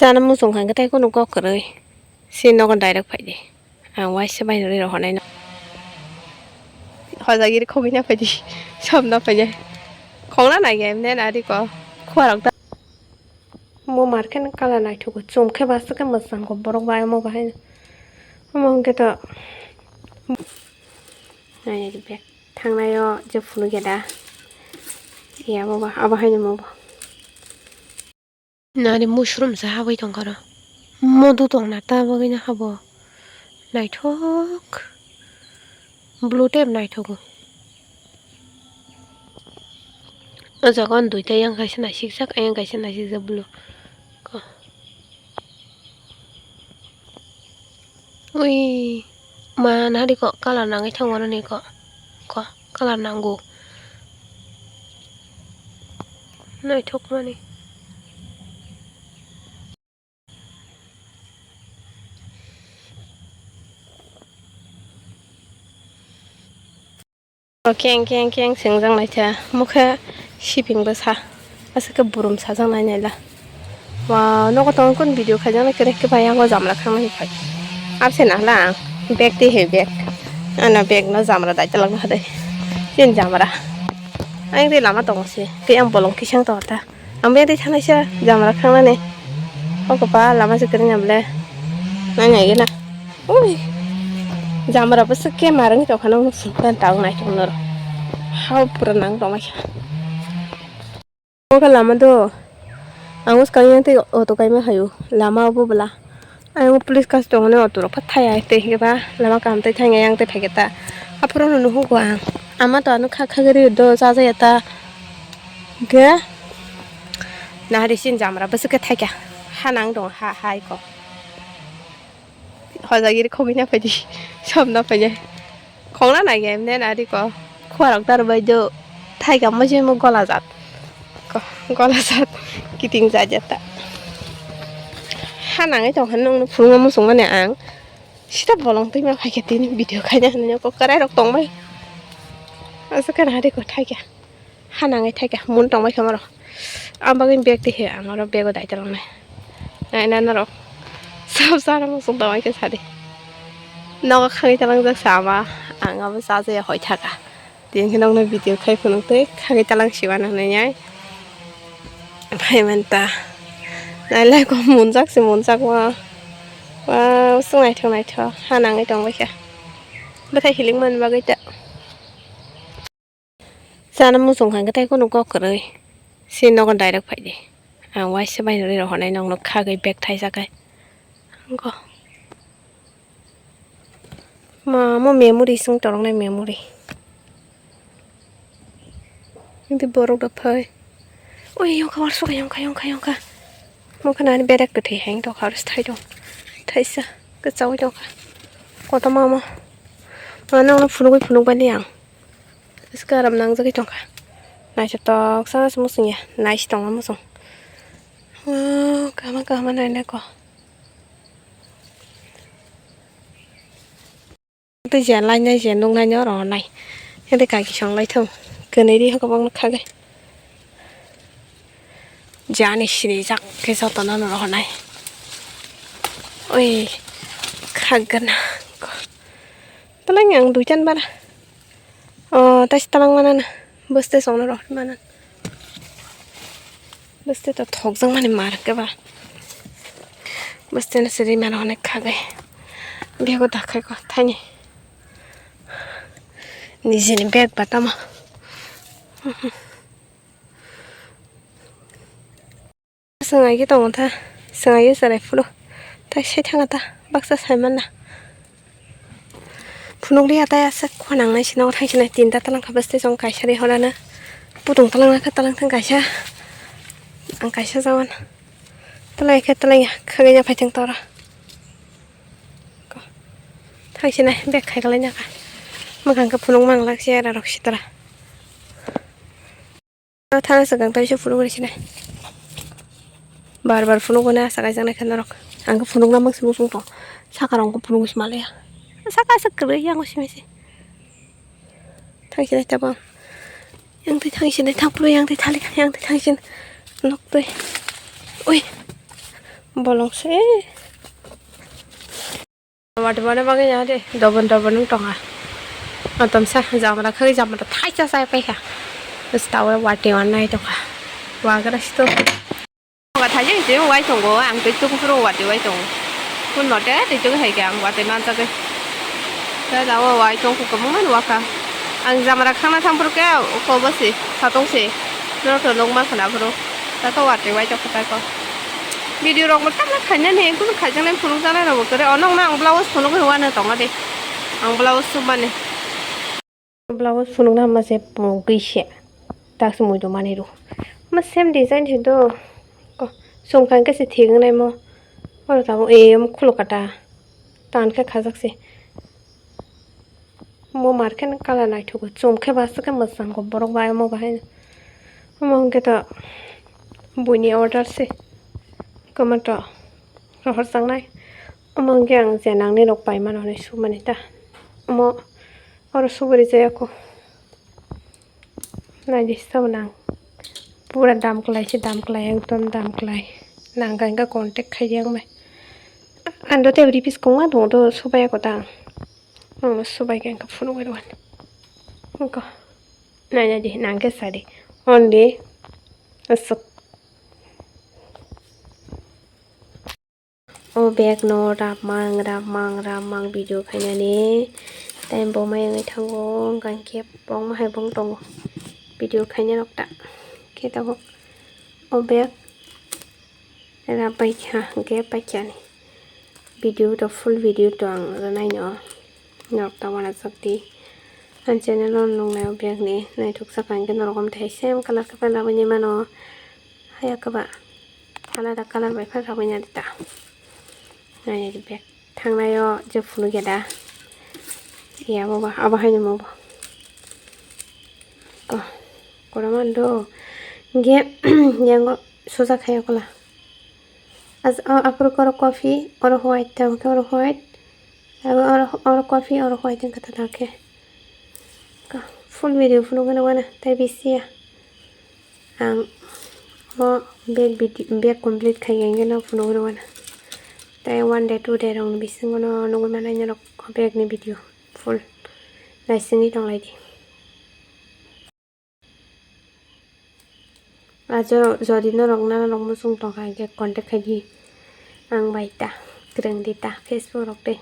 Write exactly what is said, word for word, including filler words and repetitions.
Chana muchung kha khe tei kunu kok kwrwi. Si nogo direct phai di. Ang waisa bai nw rwi rw hwnwi no. Hojagiri khogwi na phai di. Som na phai di. Khongna nai ge emne na ri ko. Khua rok da. Mo mar khe no colour naithogo. Chum khe bas khe mwchang go borok bai omo bahai. Omo hwnkhe to. Nai nai bag. Thangnaio je phunukya da. Ya, abo ba, abo haino mo bo. Nani mushroom se habwi tongkha ro. Modu tongna ta bagwino habo. Naithok. Blue tep naithogo. O jaga o duita yang kaisa naisikjak, ayang kaisa naisikjak blue. Ko. Ui, ma nari ko colour nangwi thango nini ko, ko colour nango. Naithok mani. Keng keng keng swngjak naikha, mokhe siping bwsa, aswk khe burum sajak nai naila. Wow, nogo tongo kunu video khaijak nai kwrwi khe bai, yango jamra khangna hinwi phai. Abse nahla ang bag twi hai bag, ano bag no jamra daita langma kha dai. Chini jamra ayang twi lama tongo se, tei ang bolong kisang tongo ta. Ang bag twi thangnaisa jamra khangnani. O kwpal lama se kwrwngya ble. Nai nai gana. Ui. Jamra bwswk khe marwng tongkha nokni phunukhe tang naithok norok. Hao pura nang tongmani. O khe lama do. Ang swkang yang tei auto kaima haio. Lama obo bwla. Ayang police custom hwnwi auto rok pha thaya tei hinkhe ba lama kaham tei thangya yang tei phaikhe ta. Aphuru no nuhugo ang. Ama to ano kha khagwi rw do chajaya ta. Hinkhe nahari sin jamra bwswk khe thaikha. Ha nang dong ha hai ko. Hojagiri khogwi na phaidi. Som na phaidi. Khongna nai ge emne na ri ko. Khua rok tar bai do. Thai ga mo je mo gola jat. Ko gola jat. Kiting jat jat ta. Ha nangwi tong han nung phungo musung mane ang. Sita bolong twi ma phai khe tini video khaina hinwi ko karai rok tong bai. Asa kana hari ko thai ga. Ha nangwi thai kha, mun tongbai kha moro. Ang bagwi bag twi he, ang oro bag o daita longnai. Naina norok. Sab sana muchung tongbai khe sadi. Nogo khagwi talangjak sama, ang abo chajaya hoi thaka. Tini khe nokno video khai phunuk twi khagwi talang siba nang nai. Phai man ta. Nailai ko munjak se munjak ma. Wow, swng naithok naithok. Ha nangwi tongbai kha. Bwthai hilik man bagwi ta. Chana muchung kha khe tei kunu kok kwrwi. Si nogo direct phai di. Ang waisa bai nw rwi rw hwnwi nokno khagwi bag thaisa khai. Angko. Ma, mo memory swng toroknai memory. Hindi borok da phai. Oi, yongkha, warso ka yongkha, yongkha, yongkha. Mo khana ani berek kwthwi hang tokha, aro sthai dong. Thaisa, kwchaui tokha. Koto mama. Ma, nokno phunugwi phunuk bali ang. Swkang aram nangjagwi tongkha. Naithotok sa se muchungya. Naichi tongma muchung. Wow, kaham kaham nainai ko. Tei je lainai je nuknaino rohornai. Tei kaki songlai thung. Kwnwi ri hokobok nukha khe. Jani sinijak khe jotono no rohornai. Oi, khagana. Talang yang duitan bara. O, taisi talang mana na. Bwste songno rohor mana. Bwste to thokjak mani mar khe ba. Bwste no siri mano onek khagai. Bego dakhai ko thaini. Nijini bag ba tamo. Swngai khe tongo ta, swngai khe chwrai phuru. Tai sai thanga ta, baksa sai manna. Phunukliya tai aswk khua nangnai sino thangsinai tinta talang kha bwsai chwng kaisa ri horana. Putung talang kha talang thang kaisa. Ang kaisa jawan. Talai khe talai ya, khagwi ya phaithang tora. Thangsinai bag khai kwlai naka. Mwkhang khe phunuk manglak se era rok sitra. Thana swkang tei se phunuk rw sinai. Bar bar phunuk gana asa kaijaknai khe norok. Ang khe phunuk na mangsi muchung tong. Saka rok khe phunuk se malaya. Saka asa kwrwi yang simi se. Thangsinai tabang. Yang tei thangsinai thang phuru yang tei thali yang tei thangsin. Nok tei. Ui. Bolong se. Wati bana bagwi ya de, dobon dobon wng tongkha. Atom sa jamra khagwi jamra thaisa sai paikha. Bwskango wati wan nai tongkha. Wagra sto. Wati thaijak se wai tongo, ang tei tuk phuru wati wai tongo. Kun mote tei tuk hai khe ang wati manjagwi. Tei da o wai tongkha kwbangma nuwakha. Ang jamra khangna thang phuru khe uko bosi satong se. Norok to nukma khwna phuru. Tako wati wai tongkha tako. Video rok bo tamna khainani, kunu khaijaknai phunukjaknai rok bo kwrwi. Ono wngna ang blouse phunugwi wano tongo de. Ang blouse submani. Blouse phunukna hamma se pungwi se. Tak se muitu mani ru. Ma same design se do. Ko, songkha hwnkhe se thik wngnai mo. Oro tabuk, eh, omo khuluk kata. Tan khe khajak se. Mo mar khe colour naithogo, chum khe bwswk khe mwchanggo borok bai omo bahai. Omo hwnkhe to buini order se. Kwma to rohor changnai. Omo hwnkhe ang je nangni rok pai mano hinwi sumani ta. Omo oro suburi jaya kho. Naidi sabo nang. Pura dam kwlai se, dam kwlai, ekdom dam kwlai. Nang kha hwnkhe contact khai di ang bai. Ang do tei ripis kwma tongo do, subai ya kho ta. Ang subai khe ang phunugwi rwani. Ang kha. Nai nai di, nang khe sa di. On di. Aswk. O bag no rapmang, rapmang, rapmang video khainani time bo mai wngwi thango, hwnkha khe bongma hai bong tongo video khaina rok ta. Khe tabuk o bag rap bai kha, hwnkhe paikha ni video to, full video to ang rwnai no, norok ta uanajak di. Ang channel o nuknai o bag ni naithok sakha, hwnkhe norok omo thai same colour khe pai labwi nai mano. Haya kwba alada colour bai phano ragwi nadi ta. Nai di bag thangnai o je phunukya da. Ya bobo abo haino mo bo. Ko kotorma do. Ge yango suja khaya kola. As aphuru koro coffee, oro white, tamo khe oro white. Abo oro, oro coffee, oro white wngkha ta khe. Ka, full video phunugwi nukmano, tei bisi ya. Ang o bag video, bag complete khai ya, hwnkhe no phunugwi nukmano. Tei one day, two day rokni bisingo no nugwi manai norok o bag ni video full. Naisingwi tonglaidi. Ajo jodi norok nana rok muchung tongkha hwnkhe contact khaidi. Ang bai ta kwrwng di ta Facebook rok tei.